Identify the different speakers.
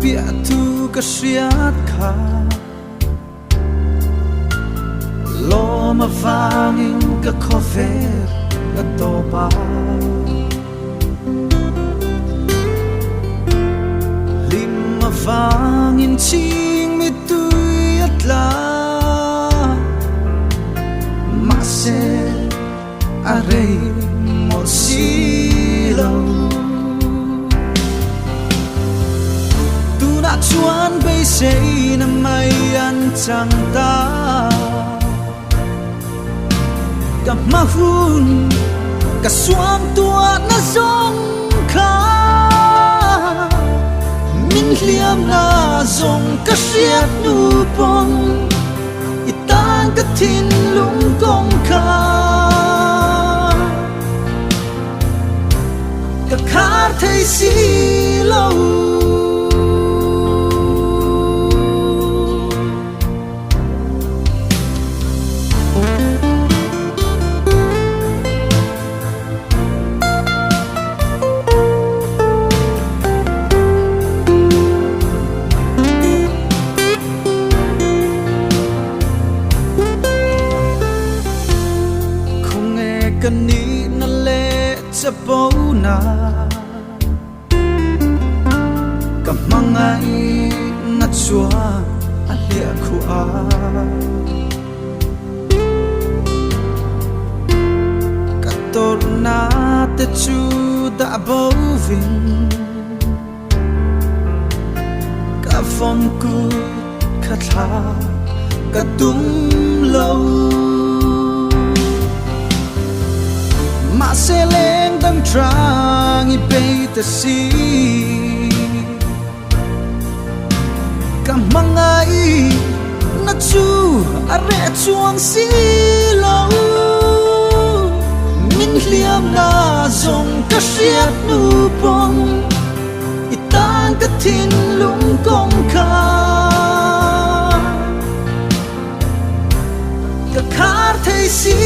Speaker 1: Biah thu ka hriat kha Lawm avangin ka khawvel a tawp a. Hlim avangin chhing mittui a tla. Mahse a rei mawlh si lo. Tunah chuan beiseina mai an chang ta. Ka hma hun ka suam tuahna zawng kha min hliamna zawng ka hriat hnu pawn i tan ka thinlung kawng kha ka khar thei si lo. Khawnge ka nihna leh chapona Ka hmangaihna chuan a hliah khuh a. Ka tawrhna te chu dah bo vin ka fawm kut kha thla ka tum lo. Mahse leng dang ṭang i bei ta si. Ka hmangaih na chu a reh chuang si lo. Min hliamna zawng ka hriat hnu pawn i tan ka thinlung kawng kha ka khar thei si.